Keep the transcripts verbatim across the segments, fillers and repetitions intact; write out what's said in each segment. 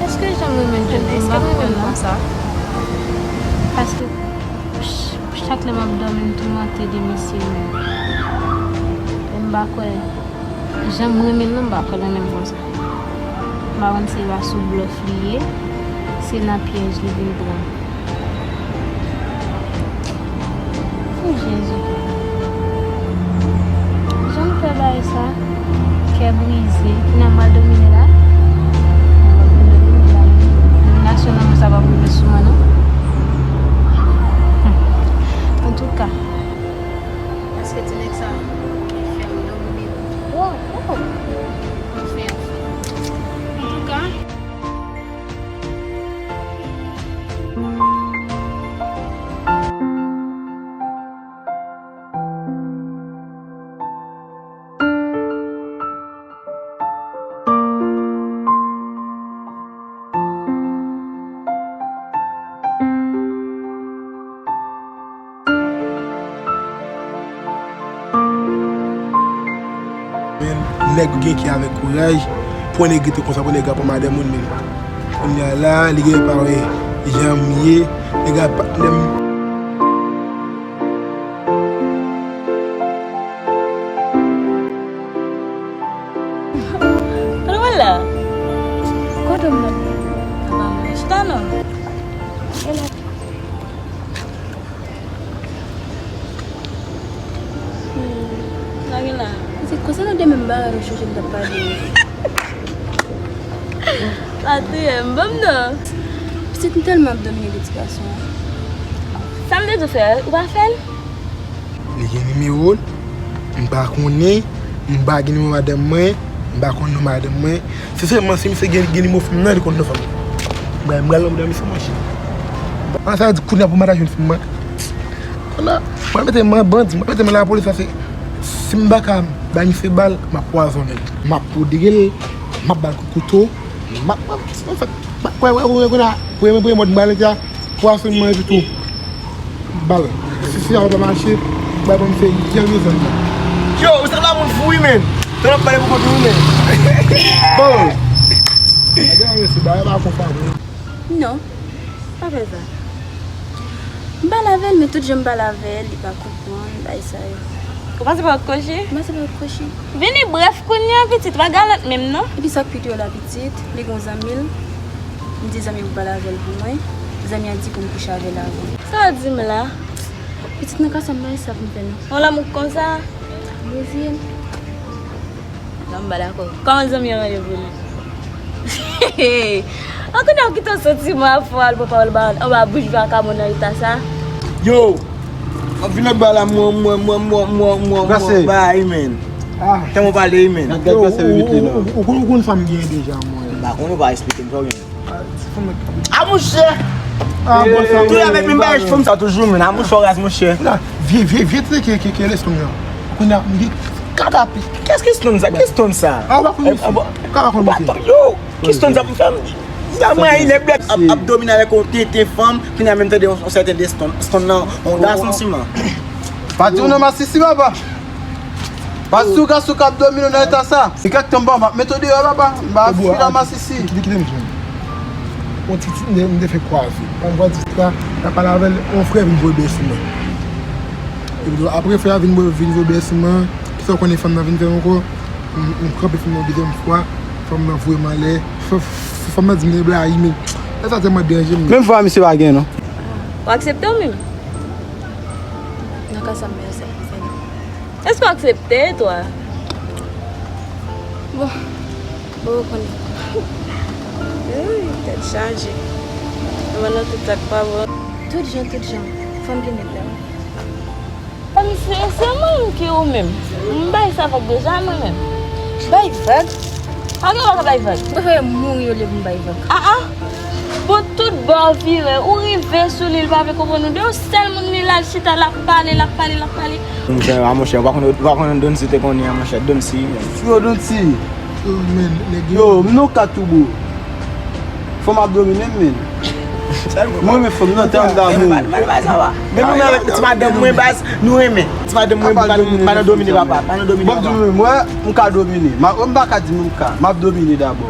Èske jan m renmen l, èske m renmen l konsa? Paske ch- chak lè m ap dòmi, m toumante de misye menm. E m pa kwè, jan m renmen l lan, m pa kwè l renmen m konsa. M pa konn si se pa sou blòf li ye, se nan pyèj li vin pran. O Jezi. Jan m fè bagay sa? Kè brize. Kounya m al domine la. Dominasyon lanmou sa p ap rive sou mwen, non. Antouka. Paske ti nèg sa fè m domine. Wow, wow. Anfen, anfen. Antouka. Men, nèg gen kè avèk kouraj, pran nèg rete konsa, pran nèg ap pran madanm moun, men. Kounye a la, li gen pa wè jan m ye, nèg ap patnè m. Kote w al la? Kote m nan? Chita non. E la. Hmm, sa gen la. Pitit, konsa nan demen m bagay yo chanje m t ap pale. Sa touye m, ban m non. Pitit, m tèlman ap domine de ti gason an. Sa m te di w fè, ou pa fè l? Li gen nimewo l, m pa konnen, m pa gen nimewo madanm mwen, m pa konn non madanm mwen. Se sèlman si misye gen, gen nimewo fanm nan, li konn non fanm. Mwen, mwen al nan bouda misye, monchè. An, sa vle di kounye a pou m pa ta jwenn fanm mwen. Ala, mwen mete mwen bandi, mwen mete mwen lapolis, paske si m pa ka bay misye bal, m ap pwazonnen l. M ap poudre l, m ap ba l kout kouto, m ap, m ap, m ap fè, m ap, wè, wè, wè, wè, kounye a, premye, premye mòd m ba l la, pwazonnen mwen epi tou. Bal. Si, si sa pa mache, bay ban m se yèl bezwen nan. Yo, ou se la moun fou wi, men. Tè n ap pale pou kont ou, men. Bon. Gade, mesye, bagay pa konsa vre. Non, pa fè sa. M pale avè l, men tout jan m pale avè l, li pa konprann, bay sa yo. Ou panse pa w t koche? M panse pa w t koche. Vini brèf kounye a, pitit, pa galante menm, non. Epi sa k pi dwòl la, pitit, li gon zanmi l. M di zanmi pou pale avè l pou mwen. Zanmi a di pou m kouche avè l avan. Sa w di m la? Pitit, nan ka sa m pa wè sa pou m fè non. Yon lanmou konsa? Mezye. Non, m pa dakò. Kòman zanmi an rele pou li? An kounye a w kite yon santiman ap fè w al pran pawòl ba anba bouch vakabon nan eta sa. Yo! M ap vin anba la, mwen, mwen, mwen, mwen, mwen, mwen, mwen, bay, men. Tèlman w pale, men. Gad, gad, gad, se limit li, non. Ou, ou, ou, ou konn, ou konn sa m gen deja, mwen. M pa konn, ou pa eksplike m sa w gen. A, monchè! A, bon, sa, tou avèk menm bagay fanm sa toujou, men a monchè w raz, monchè. Kounye a, vye, vye, vye trè ke, ke, ke Leston nan. Kounye a, m gen kadapi. Kès ki Leston sa? Ki Leston sa? A, ou pa konn misye. Ou ka pa konn misye. Yo, ki Leston sa pou fè m? Sa mwen, li lè blèt ap, ap domine avèk yon tenten fanm, kounye a menm tande yon, yon sèten Leston. Leston nan, yon gason siman. Pa di w nan masisi, papa. Pase sou ka, sou ka ap domine w nan eta sa. Se kèk tan m pa, m ap mete w deyò, papa. M pa fil a masisi. Kite, kite m jwenn. Yon ti, ti, m te, m te fè kwaze. Pandan m kwaze ti la, m ap pale avè l, yon frè vin voye bèy sou mwen. Epi tou, apre frè a vin voye, vin voye bèy sou mwen, kisa w konnen fanm nan vin fè ankò? M, m kanpe fanm nan yon dezyèm fwa, fanm nan voye m anlè. F-, f-, fanm nan di m gen blayi, men lè sa tèlman deranje m. Menm fwa misye pa gen, non. Ou aksepte w menm? Nan ka sa, m pa wè sa pou fè non. Èske w aksepte, twa? Bon, bon, ou konnen. Ey, tèt chaje. Mwen nan tout sa k pa bon. Tout jan, tout jan. Fanm ki nèt la. Fanm, se, se mwen menm ki ou menm. M bay sa vag deja, mwen menm. Bay vag? Pa gen lòt bay vag. Mwen fè mouri olye pou m bay vag. Ah, ah. Bon, tout bò w vire, ou rive sou li, li pa vle konprann ou. De yon sèl moun li la, l chita, l ap pale, l ap pale, l ap pale. Monchè, a, monchè, ou pa konn, ou pa konn Donsi te konnen an, monchè, Donsi. Yo, Donsi. Yo, men, nèg yo. Yo, m nan kat tou, bro. Fanm ap domine m, men. Mwen renmen fanm nan, tèlman damou. Men nou menm avèk ti madanm mwen, baz, nou renmen. Ti madanm mwen, pa nan, pa nan domine, papa, pa nan domine, papa. Bon, m di mwen, m ka domine. M pa ka di m ka. M ap domine dabò.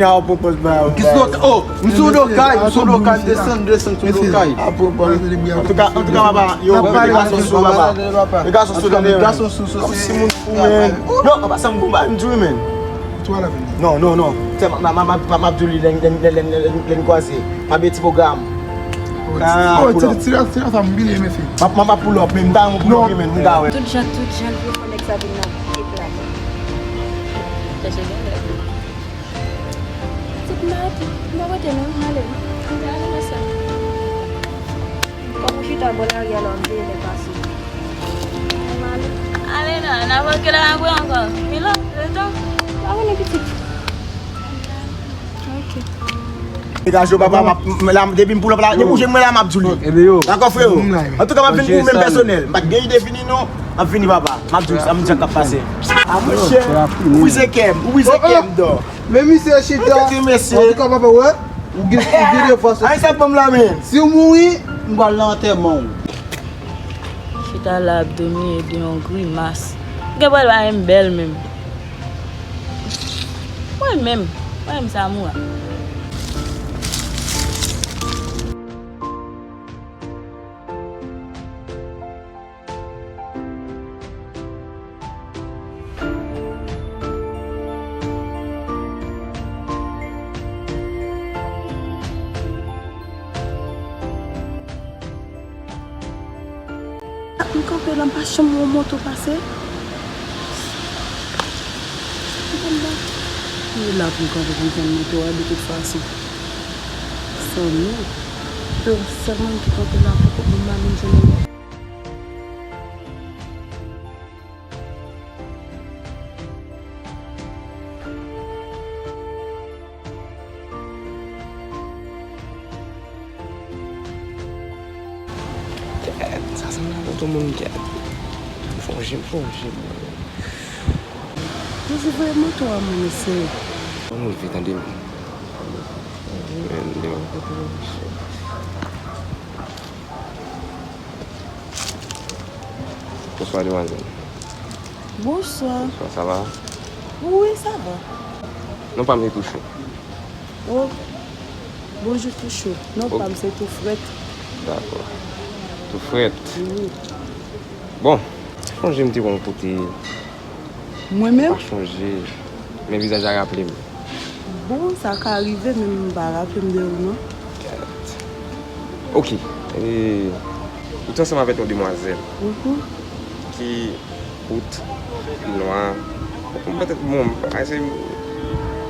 kounye a w ap pran pòz ba yo. Ki sou do kay? Oh, m sou do kay, m sou do kay, desann, desann sou do kay. Antouka, antouka, papa, yo, gason sou, papa. Gason sou, gason sou, sou, si moun fou, men. Non, papa, sa m konba, m di w, men. Non, non, non. Se, m, m, m, m, m ap di w li lè n kwaze. M ap gen ti pwogram. Ah, oh, pull up. Ti, ti, ti, ti, sa m bliye, mesye. M ap, m ap pull up, men m ta renmen pull up, men m ta wè. Tout jan, tout jan, l vle fè nèg sa vin nan pye pla. Chèche gen lè. Ti mati, m pa pote non, m ale. M te ale nan sèl. Kòm ou chita bò lari a la, m te lè pase. M ale. Ale nan, n ap anke la apre ankò. Milo, letan. Pa vini pitit. Ok. Degaje w, papa, m ap, m, la, depi m pull up la, depi w jwenn mwen la, m ap di w li. Dakò, freo? Antouka, m ap vin pou mwen pèsonèl. M pa t gen ide vini, non. M ap vini, papa. M ap di w sa, m di sa k ap pase. A, monchè, ou brize kè m, ou brize kè m, dò. Men misye chita. Antouka, papa, wè, ou gen, ou gen devwa soti. Ay, sa k ban m la, men. Si w mouri, m pral nan antèman w. Chita la ap domine de yon grimas. Gen pral pa menm bèl menm. Mwen menm, mwen menm sa mou a. M kanpe la, m pa janm wè yon moto pase. Sa ki konn ba? Li la pou m kanpe pou m tann moto a, de tout fason. San nou. Yo, sèlman m ki kanpe la, poko m pa vin jwenn anyen. Kèt, sa sanble ak oto moun kèt. Fon je, fon je, mwen. Jezi, voye moto a mwen, mesye. Ann rive, tande m. Bonswa, demwazèl. Bonswa. Bonswa, sa va? Wi, sa va. Non pa m se Touchou. Oh, bonjou Touchou. Non pa m se Toufrèt. Dakò. Toufrèt. Wi. Bon, sonje m te wè w yon kote. Mwen menm? M pa chonje, men vizaj la raple m. Bon, sa ka rive, men m pa raple m de ou, non. Kèt. Ok. E, ou te ansanm avèk yon demwazèl ki kout, ki nwa. Petèt, bon, m pa ka se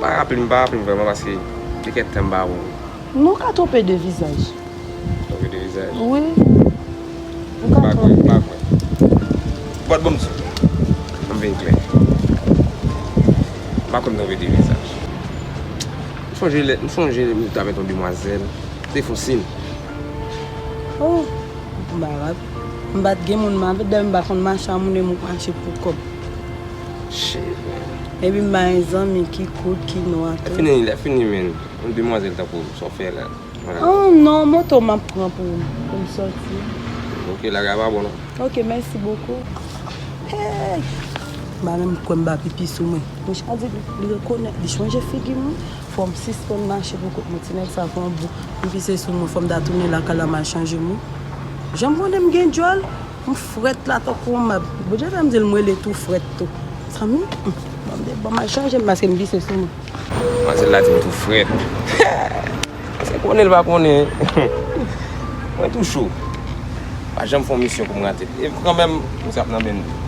Pa raple m, pa raple m vrèman paske te kèk tan m pa wè w. Nou ka twonpe de vizaj. Twonpe de vizaj? Wi. Ou ka twonpe. M pa kwè, m pa kwè. Bon, bon, m di w. Ann vin klè. M pa kwè m twonpe de vizaj. M sonje lè, m sonje lè m t avèk yon demwazèl. Te fon sin. Oh, m pa rap. M pa t gen moun m avè, dayè m pa konn mache a moun e m mache pou kòb. Shit, man. Epi m pa gen zanmi ki kout, ki nwa tou. Lè fini, lè fini, man. Yon demwazèl tankou sa w fè la. Oh non, moto m ap pran pou, pou m sòti. Ok, lage a pa bon non. Ok, mèsi bokou. Hey! M pa menm kwè m pa pipi sou mwen. Monchè a di li, li rekonèt, li chanje figi m wi. Fò m sispann mache pou kont mwen. Ti nèg sa fè yon bout. M pise sou mwen, fò m ta tounen lakay la, m al chanje mwen. Jan m konnen m gen djòl, m frèt la tankou yon mab. Bondye fè m di l m rele tou frèt tou. Zanmi, hmm, ban m de, ban m al chanje m paske m pise sou mwen. Manzèl la di m tou frèt. Paske konnen l pa konnen. Mwen tou cho. Pa janm fè yon misyon pou m rate l. E kanmenm, misye ap nan men nou.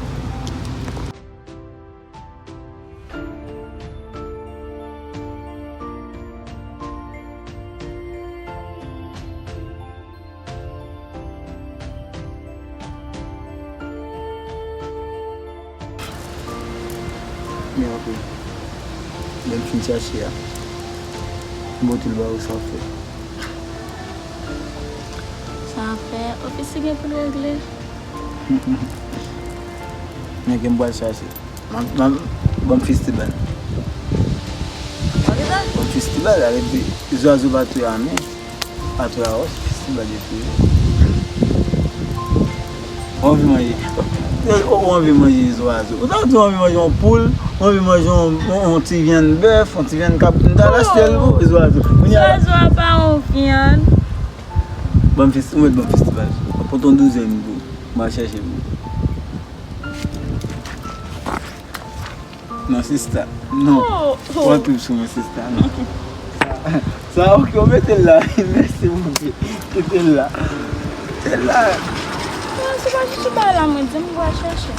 Men anpil. Lè m fin chache a, m pote l ba ou, sa w fè? Sa w fè? Ofisye gen pou l regle. Men ke m pral chache. M ap, m ap, ban m festival. Ban m festival, arete. Zwazo pa tou a men. Atò a wè se festival yo fè. Ou anvi manje. Ou, ou anvi manje zwazo. Ou ta di ou anvi manje yon poul, ou anvi manje yon, yon, yon ti vyann bèf, yon ti vyann kabrit. M ta al achte l pou zwazo. Kounye a la. Zwazo a pa yon vyann. Ban m fes-, ou mèt ban m festival. Mwen pote yon douzèn pou ou. M al chèche pou ou. Non, sista. Non. Oh, oh. Ou antre sou mwen, sista. Non. Sa, sa, ok, ou mete l la. Mèsi, Bondye. Kite l la. Kite l la. Non, se pa jis bagay la, mwen di m pou al chèche.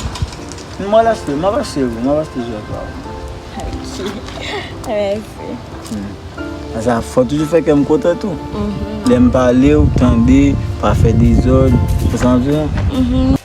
M al achte, m ap achte pou ou, m ap achte jwèt la. Ok. Mèsi. Hmm. Sa fò toujou fè kè m kontan tou. Mhm. Lè m pale, ou tande, pa fè dezòd. Ou sa m di? Mhm.